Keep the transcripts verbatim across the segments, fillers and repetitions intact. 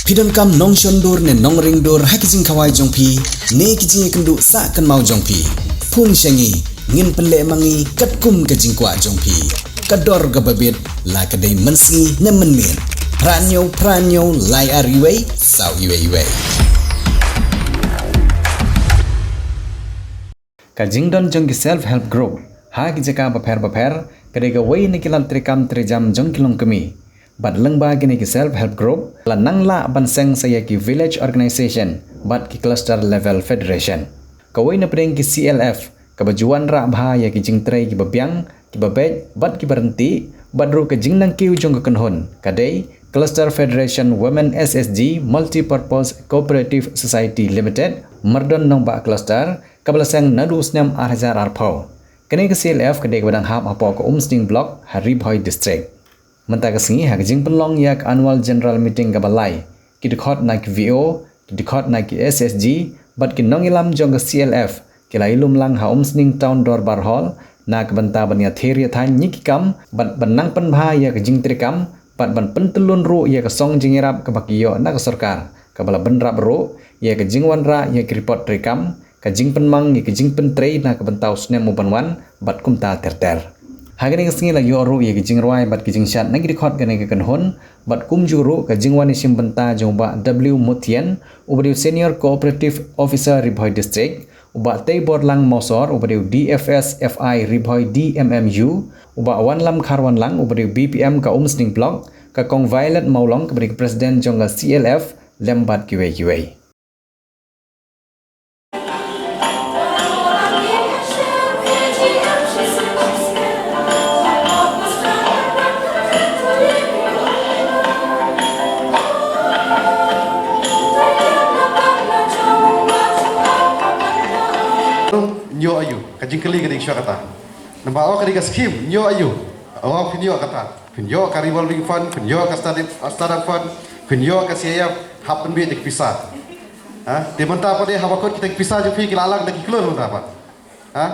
Phi donkam nongshon dur ne nongring dur ha ki jingkhawai jong phi ne ki jingïakynduh sah kynmaw jong phi? Phone sha ngi, ngin pynleh ma ngi katkum ka jingkwah jong phi. Ka dor kaba bit, la ka dei mynsngi ne mynmiet. Phra hynñiew phra hynñiew lai ar uwei saw uwei uwei. Ka jingdon jong ki self help group ha ki jaka bapher bapher ka dei kawei na ki lad treikam treijam jong ki longkmie. Bad lyngba kine ki self help group la nang lah ban seng sa ïa ki village organisation bad ki cluster level federation. Kawei na pdeng ki C L F kaba ju wanrah bha ïa ki jingtrei kiba biang, kiba beit bad kiba ryntih, bad ruh ka jingnangkiew jong ka kynhun ka dei Cluster Federation Women S S G Multipurpose Cooperative Society Limited, Myrdon Nongbah Cluster, kaba la seng naduh u snem ar hajar arphew. Kane ka C L F ka dei kaba dang hap hapoh ka Umsning Block ha Ri Bhoi District. Mynta ka sngi ha ka jingpynlong ïa ka Annual General Meeting kaba lai, ki dkhot na ki V O, ki dkhot na ki S S G bad ki nongïalam jong ka C L F ki la ïalum lang ha Umsning Town Dorbar Hall na ka bynta ban ïathir ïathaiñ ïa ki kam bad ban nang pynbha ïa ka jingtreikam bad ban pyntyllun ruh ïa ka song jingïarap kaba ki ïoh na ka sorkar, kaba la bynrap ruh ïa ka jingwanrah ïa ki report treikam, ka jingpynmang ïa ka jingpyntrei na ka bynta u snem u ban wan bad kumta ter ter. Ha kane ka sngi la ïoh ruh ïa ka jingrwai bad ka jingshad na ki dkhot kane ka kynhun bad kumjuh ruh ka jingwan ïashim bynta jong u Bah W Muthian, uba dei u Senior Cooperative Officer Ri Bhoi District, u Bah Teiborlang Mawsor, uba dei u D F S F I Ri Bhoi D M M U, u Bah Wanlam Kharwanlang, uba dei u B P M ka Umsning Block, ka Kong Violet Mawlong, kaba dei ka President jong ka C L F, lem bad kiwei kiwei. Nyo ayu, ka jingkylli ka dei shuwa kata. Namar o ka dei ka skim, nyo ayu. O phin nyo kata. Phin ïoh ka revolving fund, phin ïoh ka startup, startup fund, phin ïoh ka C I F, hap pynbeit da ki pisa. Ha? Te mynta pat de haba kut kita ki pisa jong phi ki la lang da ki klur mynta pat. Ha?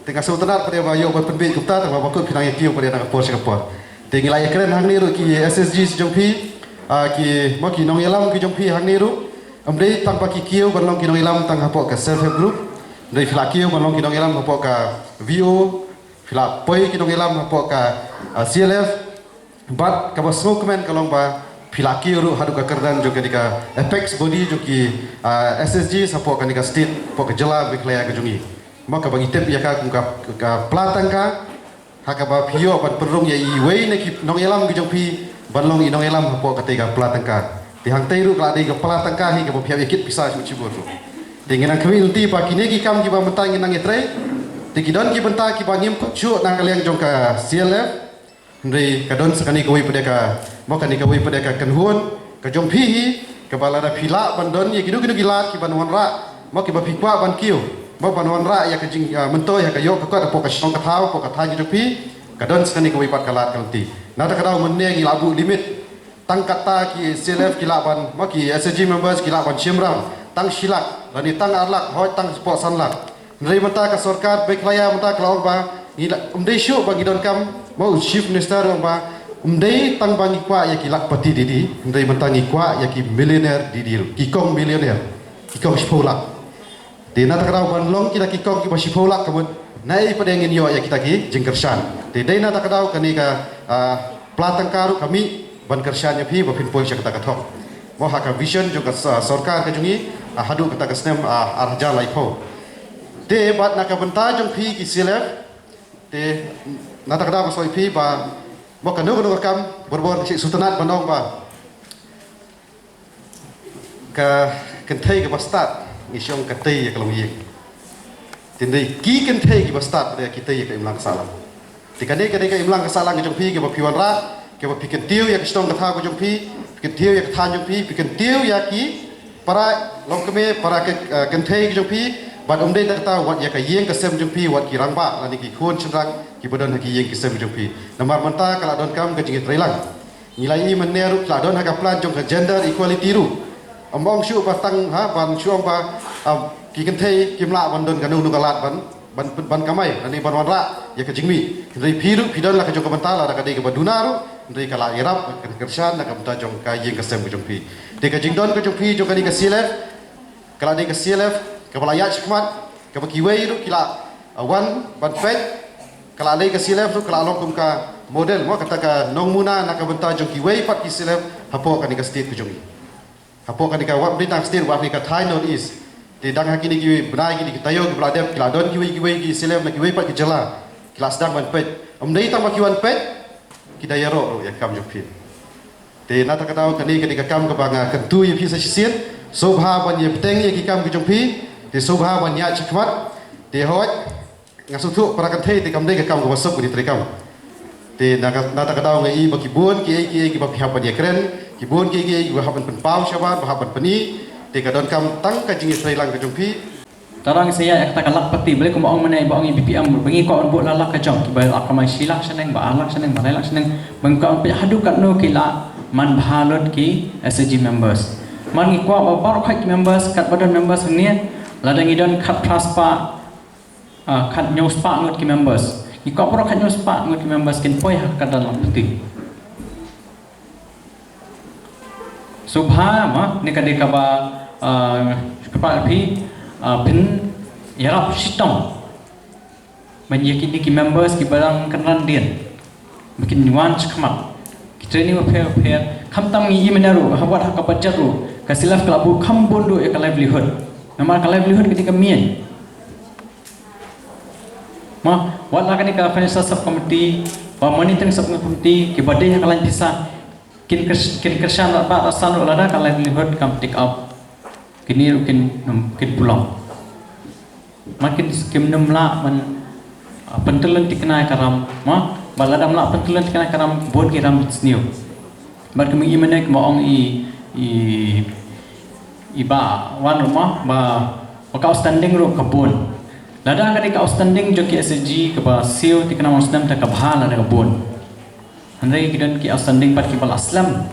Te nga sngewtynnat pat de ba ïoh ban pynbeit kumta, te haba kut phi nang ïa kiew pat de na ka por sha ka por. Te ngi la ïakren hangne ruh ki S S G jong phi, ah, ki, mo ki nongïalam ki jong phi hangne ruh. Ym dei tang ba ki kiew ban long ki nongïalam tang hapoh ka self help group. Ym dei phi la kiew ban long ki nongïalam hapoh ka V O, phi la poi ki nongïalam hapoh ka, ah, C L F, bad kaba sngewkmen ka long ba phi la kiew ruh haduh ka kyrdan jong kane ka apex body jong ki, ah, S S G hapoh kane ka state, hapoh ka jylla Meghalaya ka jong ngi. Ma kaba ngi tip ïa ka kum ka, ka pla tyngka, ha kaba phi ïoh ban pynrung ïa iwei na ki nongïalam ki jong phi ban long i nongïalam hapoh katei ka pla tyngka. Te hangtei ruh ka la dei ka pla tyngka hi kaba phi hap ïa kit pisa shuh shibun ruh. Te ngi nang khmih lynti ba kine ki kam kiba mynta ngi nang ïatrei, te ki don ki bynta kiba ngim kut shuh na ka liang jong ka C L F. Hynrei ka don sa kane kawei pat de ka, mo kane kawei pat de ka kynhun ka jong phi hi, kaba lada phi lah ban don ïa kino kino ki lad kiban wanrah, mo kiba phi kwah ban kiew, mo ban wanrah ïa ka jing, ah, myntoi ha ka ïoh ka kot hapoh ka shnong ka thaw, hapoh ka thaiñ ka jong phi, ka don sa kane kawei pat ka lad ka lynti. Na kata ka daw mynne ngi la buh limit. Tang kata ki C L F ki lah ban, mo ki S H G members ki lah ban shim ram tang shi lak, lane tang ar lak, hooid tang spah san lak. Hynrei mynta ka sorkar Meghalaya mynta ka la ong ba ngi la, ym dei shuh ba ngi donkam, mo u Chief Minister ong ba ym dei tang ba ngi kwah ïa ki lakhpati dei dei, hynrei mynta ngi kwah ïa ki millionaire dei dei ruh, ki kong millionaire, ki kong shiphew lak. Te na kata ka daw ban long kita ki kong kiba shiphew lak ka mut, naei pat de ngin ïoh ïa kita ki jingkyrshan. Te dei na kata ka daw kane ka, ah, pla tyngka ruh ka mih ban kyrshan ïa phi ba phin poi sha kata ka thong. Mo ha ka vision jong ka sa-, sorkar ka jong ngi, ah, haduh kata ka snem, ah, ar hajar laiphew. Te bad na ka bynta jong phi ki C L F, te na kata ka daw ka soi phi ba mo kano kano ka kam, barabor ka shu sngewtynnat ban ong ba ka kynthei kaba stad, ngi shong ka tei ïa ka longïing. Te dei ki kynthei kiba stad, dei ki tei ïa ka imlang ka sahlang. Te kane, kane ka imlang ka sahlang ka jong phi kaba phi wanrah, kaba phi kyntiew ïa ka shnong ka thaw ka jong phi, phi kyntiew ïa ka thaiñ jong phi, phi kyntiew ïa ki para longkmie, para ka, eh, kynthei ka jong phi, bad ym dei tang kata, wat ïa ka ïing ka sem jong phi, wat ki rangbah lane ki khun shynrang kiba don ha ki ïing ki sem jong phi. Namar mynta ka la donkam ka jingïatreilang. Ngi la ïohi mynne ruh la don ha ka plan jong ka gender equality ruh. Ym ong shuh ba tang, ha, ban shu ong ba, ah, ki kynthei kim lah ban don kano kano ka lad ban, ban, ban kamai lane ban wanrah ïa ka jingmih. Hynrei phi ruh phi don la ka jong ka bynta, lada ka dei kaba duna ruh, Hynrei ka la ïarap, kan kyrshan na ka bynta jong ka ïing ka sem ka jong phi. Te ka jingdon ka jong phi jong kane ka C L F, ka la dei ka C L F kaba la ïaid shakhmat, kaba kiwei ruh ki la, uh, wan ban peit. Ka la dei ka C L F ruh ka la long kum ka model, mo, kata ka nongmuna na ka bynta jong kiwei pat ki C L F hapoh kane ka state ka jong ngi. Hapoh kane ka, wat ym dei tang state, wat kane ka thaiñ North East. Te dang ha kine ki bnai kine ki taïew kiba la dep, ki la don kiwei kiwei ki C L F na kiwei pat ki jylla ki la sdang ban peit. Ym dei tang ba ki wan peit, ki da ïaroh ruh ïa ka kam jong phi. Te na kata ka daw kane ka dei ka kam kaba nga kyntu ïa phi sa shisien. Sngewbha ban ïa bteng ïa ki kam ki jong phi. Te sngewbha ban ïaid shakhmat. Te hooid, nga sngewthuh para kynthei te kam dei ka kam kaba suk ban ïatreikam. Te na ka, na kata ka daw nga i ba ki bun kiei kiei kiba phi hap ban ïakren, ki bun kiei kiei kiba hap ban pynpaw shabar, ba hap ban pyni. Te ka donkam tang ka jingïatreilang ka jong phi. Tang ngi sa ïa kata ka lakhpati, balei kumba ong mynne ba ong i B P M ba ngi kwah ban buh la lak ka jong, kiba la kamai shi lak shaneng, ba ar lak shaneng, ba lai lak shaneng, ba ngi kwah ban peit haduh katno ki la man bha lut ki S H G members. Namar ngi kwah ba baroh khoit ki members, katba don members hangne, lada ngi don khatphra spah, ah, khathynñiew spah ngut ki members. Ngi kwah baroh khathynñiew spah ngut ki members kin poi ha ka dang lakhpati. Sngewbha, ma, ne ka dei kaba, ah, kaba phi, ah, phin ïarap shitom ban ïa kine ki members kiba dang kynran dien ba kin wan shakhmat. Ki training bapher bapher, khamtam ngi i mynne ruh, ha wat ha ka budget ruh ka C L F ka la buh kham bun ruh ïa ka livelihood. Namar ka livelihood ka dei ka main. Ma, wat la kane ka financial subcommittee, ba monitoring subcommittee, kiba dei ha ka lain pisa, kin kyr-, kin kyrshan bad ba san ruh lada ka livelihood kam take up. Kine ruh kin, kin pulong. Ma kin, kin nym lah ban, ah, pyntyllun thikna ïa ka ram, ma, ba lada ym lah pyntyllun thikna ïa ka ram, bun ki ram sniew. Bad kumne i mynne kumba ong i, i, i Bah Wan ruh, ma, ba, ba ka outstanding ruh ka bun. Lada ka dei ka outstanding jong ki S H G kaba siew thikna man u snem te ka bha lada ka bun. Hynrei ki don ki outstanding pat kiba la slem,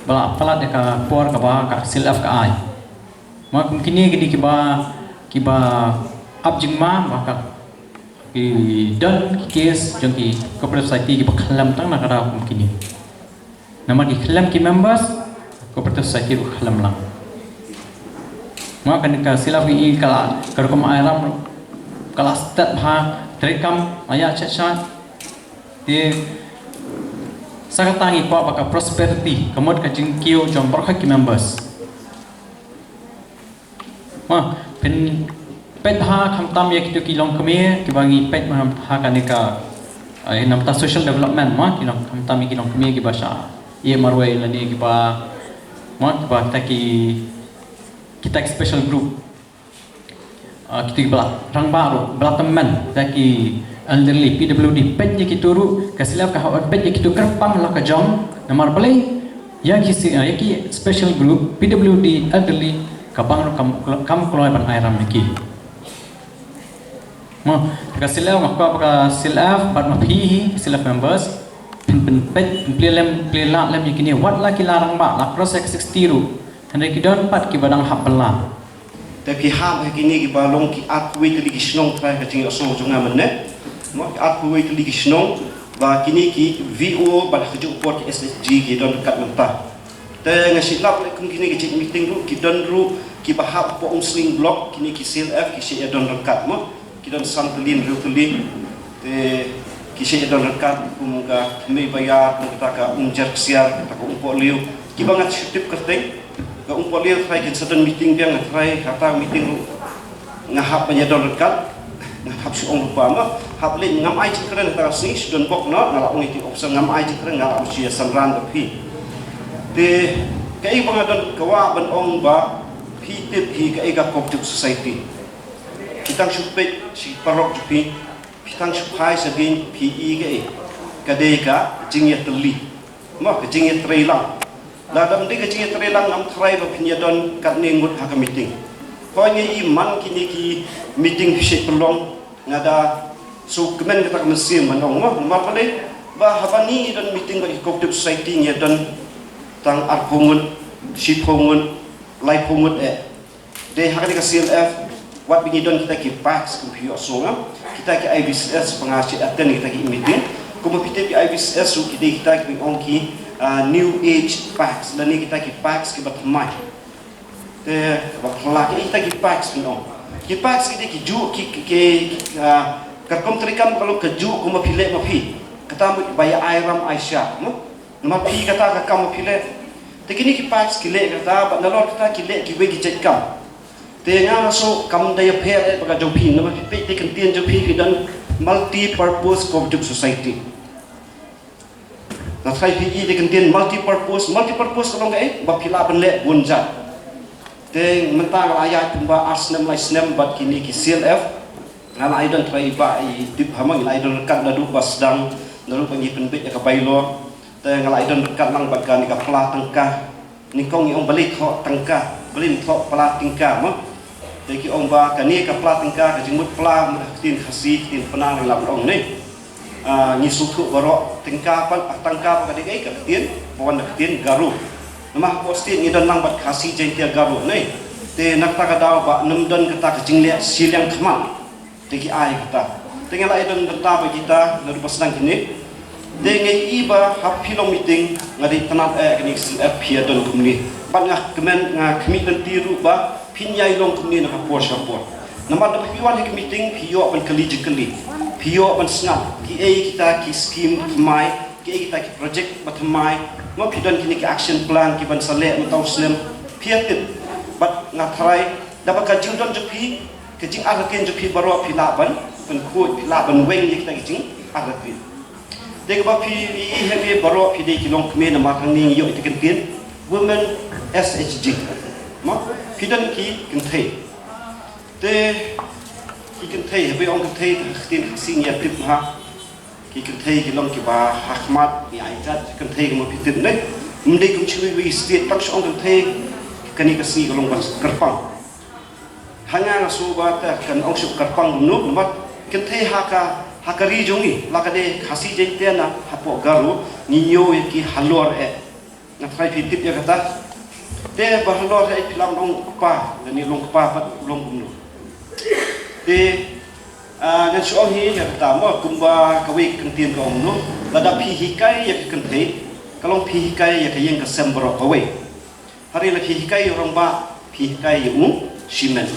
ba la palat ïa ka por kaba ka C L F ka ai. Ma kum kine ki dei kiba, kiba ap jingma ba ka, ki don ki case jong ki cooperative society kiba khlem tang na ka daw kum kine. Namar ki khlem ki members, cooperative society ruh khlem lang. Ma kane ka C L F ka i ka la, ka rukom ai ram ka la stet bha, treikam, ïa shet shet. Te sa kata ngi kwah ba ka prosperity, ka mut ka jingkiew jong baroh ki members. Ma, phin peit ha khamtam ïa kito ki longkmie, kiba ngi peit ma ha kane ka, eh, namar social development, ma, ki long khamtam ïa ki longkmie kiba shah ïeh marwei lane kiba, ma, kiba kita ki, kita ki special group. Ah, kito kiba la rangbah ruh, ba la tymmen, kita ki elderly, P W D, peit ïa kito ruh, ka C L F ka hap peit ïa kito kyrpang la ka jong, namar balei, ïa ki si, ïa ki special group, P W D, elderly, ka bank ruh kam, kam kloi ban ai ram ïa ki. Mo, ka C L F, nga kwah ba ka C L F, bad ma phi hi, C L F members, phin, phin peit, phin plie lem, plie lah lem ïa kine, wat la ki la rangbah, la cross ïa ka sixty ruh. Hynrei ki don pat kiba dang hap bylla. Te phi hap ha kine kiba long ki arphew wei tylli ki shnong trai ka jingïohsngew jong nga mynne. Mo, ki arphew wei tylli ki shnong ba kine ki V O bad ha kajuh por ki S H G ki don ryngkat mynta. Te nga sngewlap leh kum kine ki jingïameeting ruh ki don ruh kiba hap hapoh Umsning Block kine ki C L F ki shah ïa don ryngkat mo. Ki don san tylli hynriew tylli. Te ki shah ïa don ryngkat kum ka Thymmei Bayar, kum kata ka Umjer Ksiar, kata ka Umpohliew. Kiba nga shu tip kyrteng. Ka Umpohliew trai kin sa don meeting biang, nga trai kata meeting ruh nga hap ban ïa don ryngkat. Nga hap shu ong ruh ba ma hap leh ngam ai jingkren, kata ka sngi shu don bok noh, nga la ong ïa ki officer ngam ai jingkren, nga la ong shu ïa synran da phi. Te kaei ba nga don kwah ban ong ba phi tip hi kaei ka cooperative society. Phi tang shu peit shi paralok jong phi, phi tang shu phai sha beiñ phi i kaei, ka dei ka jingïatylli. Mo, ka jingïatreilang. Lada ym dei ka jingïatreilang ngam tharai ba phin ïa don katne ngut ha ka meeting. Hooid ngi i man kine ki meeting phi shait pynlong, nga da sngewkmen kata ka mynsiem ban ong mo, namar balei ba haba ngi don meeting bad ki cooperative society ngi ïa don tang arphew ngut, shiphew ngut, laiphew ngut eh. Dei ha kane ka C L F, wat ba ngi don kita ki PACS kum phi ïohsngew, kita ki I B C S ba nga shait attend kita ki meeting. Kumba phi tip ki I V C S ruh ki dei kita ki ong ki, ah, New Age PACS, lane kita ki PACS kiba thymmai. Te ba phylla ki, kita ki PACS ki ong. Ki PACS ki dei ki juh ki, ki, ki, ah, ka rukom treikam ka long ka juh kumba phi leh ma phi. Kata mut ba ïa ai ram ai shah, mo? Namar phi kata ka kam ba phi leh. Te kine ki PACS ki leh kata, bad nalor kata ki leh kiwei ki jait kam. Te nga nga sngew kam da ïapher eh bad ka jong phi, namar phi peit te kyntien jong phi, phi don Multi Purpose Cooperative Society. Nga tharai phi i te kyntien multi purpose, multi purpose ka long kaei, ba phi lah ban leh bun jait. Te mynta nga la ïaid kumba ar snem lai snem bad kine ki C L F. Nga la ïadon, tharai ba i tip ha mo, nga la ïadon ryngkat naduh ba sdang, naduh ba ngi pynbeit ïa ka bylaw. Te nga la ïadon ryngkat lang bad kane ka pla tyngka. Nyngkong ngi ong balei thoh tyngka, balei thoh pla tyngka mo. Te ki ong ba kane ka pla tyngka ka jingmut pla mut ha ktien Khasi, ktien Pnar ngi lah ban ong ne. Ah, ngi sngewthuh baroh tyngka pat, ah, tyngka pat ka dei kaei, ka ktien ba wan na ktien Garo. Namar hapoh state ngi don lang bad Khasi, Jaiñtia, Garo ne. Te na kata ka daw ba ym don kata ka jingleh shiliang khmat. Te ki ai kata. Te nga la ïadon bynta bad kita naduh ba sdang kine. Te nga i ba haba phi long meeting nga dei tnat eh kane ka C L F phi ïadon kumne. Bad nga kmen, nga khmih lynti ruh ba phin ïai long kumne na ka por sha ka por. Namar da phi wan ha ka meeting phi ïoh ban kylli jingkylli. Phi ïoh ban sngap kiei kita ki scheme thymmai, kiei kita ki project ba thymmai. Mo, phi don kine ki action plan kiban sa leh mynta u snem. Phi ïa tip. Bad nga tharai da ba ka jingdon jong phi, ka jingartatien jong phi baroh phi lah ban pynkhuid, phi lah ban weng ïa kita ki jingartatien. Te kaba phi i hangne baroh phi dei ki longkmie, namar hangne ngi ïoh ïa ka kyntien Women S H G. Mo, phi don ki kynthei. Te ki kynthei, haba ong kynthei, ka ktien Khasi ngi ïa tip ha. Ki kynthei ki long kiba ha khmat, ngi ai jat kynthei kumba phi tip ne. Ym dei kum shi wei wei state, tang shu ong kynthei, kane ka sngi ka long ban kyrpang. Ha nga nga sngew ba te kan ong shu kyrpang kumno, namar kynthei ha ka, ha ka ri jong ngi, la ka dei Khasi Jaiñtia ne hapoh Garo, ngi ñiew ïa ki halor eh. Nga tharai phi tip ïa kata. Te ba halor eh phi lah ban ong kpa, lane long kpa pat long kumno. Te, ah, ngan shu ong hi ïa kata mo, kumba kawei ka kyntien ka ong kumno. Lada phi hikai ïa ka kynthei, ka long phi hikai ïa ka ïing ka sem baroh kawei. Hynrei la phi hikai ïa u rangbah, phi hikai ïa u shimet.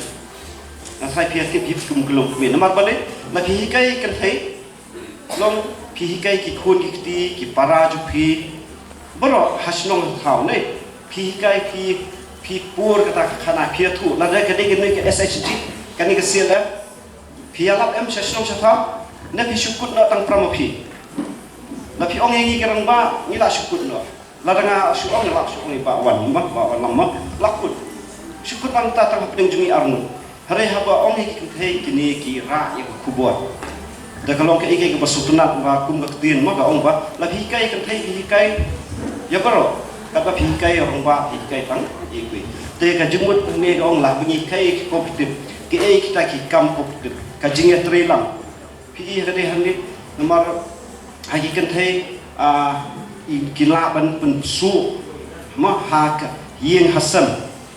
Nga tharai phi ïa tip hi kum ka longkmie. Namar balei, la phi hikai ïa ka kynthei, long phi hikai ki khun ki kti, ki para jong phi baroh ha shnong ha thaw ne. Phi hikai, phi, phi pur kata ka khana, phi ïathuh. Lada ka dei kane ka S H G, kane ka C L F, phi ïalap em sha shnong sha thaw, ne phi shu kut noh tang para ma phi. La phi ong ïa ngi ki rangbah, ngi lah shu kut noh. Lada nga shu ong, nga lah shu ong ïa Bah Wan, Bah Wan Lam, la kut. Shu kut nangta tang hapdeng jong ngi arngut. Hynrei haba ong ïa ki kynthei, kine ki rah ïa ka khubor. Da ka long kaei kaei kaba sngewtynnat, ba kum ka ktien mo, ka ong ba la phi hikai ïa ka kynthei, phi hikai ïa baroh. Katba phi hikai ïa u rangbah, phi hikai tang ïa kiwei. Te ka jingmut ne ka ong la phi hikai ïa ki cooperative, kiei kita ki kam cooperative, ka jingïatreilang. Phi i ha ka dei hangne, namar ha ki kynthei, ah, i, ki lah ban pynsuh mo ha ka ïing ha sem.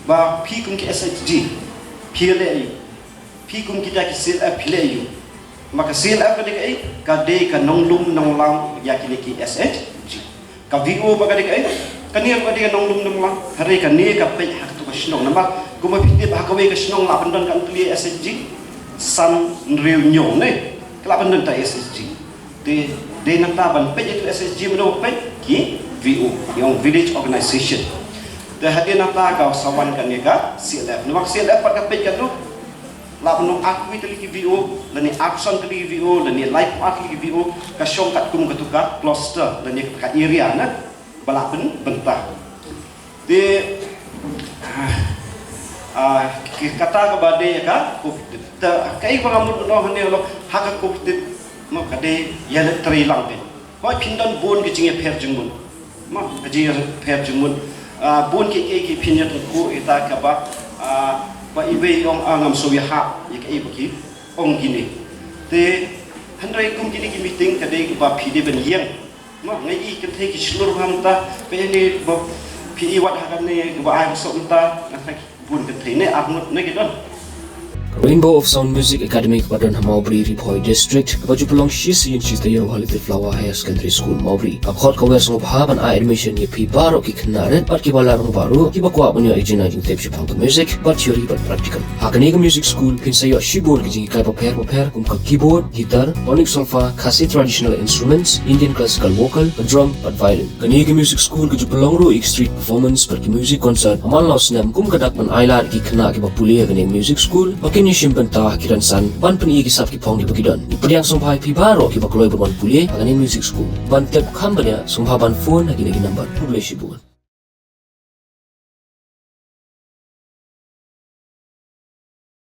Ba phi kum ki S H G, phi leh aiu? Phi kum kita ki C L F phi leh aiu? Ma ka C L F ka dei kaei? Ka dei ka nonglum nonglang ïa kine ki S H G. Ka V O ba ka dei kaei? Kane ruh ka dei ka nonglum nonglang. Hynrei kane ka peit ha kato ka shnong. Namar kumba phi tip ha kawei ka shnong lah ban don katno tylli S H G? San, hynriew, hynñiew ne. Ka lah ban don ta S H G. Te dei nangta ban peit ïa tu S H G, mano peit? Ki V O, ïa u village organization. Te hadien nangta ka sa wan kane ka C L F. Namar ka C L F pat ka peit katno? Lah ban long arphew tylli ki V O, lane arphew san tylli ki V O, lane laiphew ar tylli ki V O, ka shong katkum katu ka cluster, lane katu ka area na ba lah pynbynta. Te, ah, ah, ki, kata kaba dei ka cooperative. Te kaei ba nga mut ban ong hangne, ha ka cooperative mo, ka dei ïa leh treilang beit. Hooid phin don bun ki jingïapher jingmut. Mo, ka jingïapher jingmut. Ah, bun kiei kiei ki phin ïathuh ïa kita kaba, ah, ba iwei i ong, ah, ngam sngewbha ïa kaei ba ki ong kine. Te hynrei kum kine ki meeting ka dei ba phi dei ban ïeng. Mo, nga i kynthei ki shlur mynta, phi i ne ba phi i wat ha kane kaba ai ba suk mynta, nga tharai bun kynthei ne arngut ne ki don. Rainbow of Sound Music Academy kaba don ha Mawbri, Ri Bhoi District, kaba ju pynlong shi sien shi taïew ha Little Flower Higher Secondary School, Mawbri, ka khot ka wer sngewbha ban ai admission ïa phi baroh ki khynnah rit bad kiba lad rangbah ruh kiba kwah ban ïoh ïa ka jingtip shaphang ka music, bad theory bad practical. Ha kane ka music school phin sa ïoh shibun ki jinghikai bapher bapher kum ka keyboard, guitar, tonic solfa, Khasi traditional instruments, Indian classical vocal, drum bad violin. Kane ka music school ka ju pynlong ruh ïa ki street performance bad ki music concert ha man la u snem, kum ka dak ban ai lad ïa ki khynnah kiba pule ha kane ka music school ba kin ïashim bynta ha ki rynsan ban pyni ïa ki sap ki phong kiba ki don. Pdiang sngewbha ïa phi baroh kiba kloi ban wan pule ha kane ka music school. Ban tip kham bniah sngewbha ban phone ha kine ki number. Khublei shibun.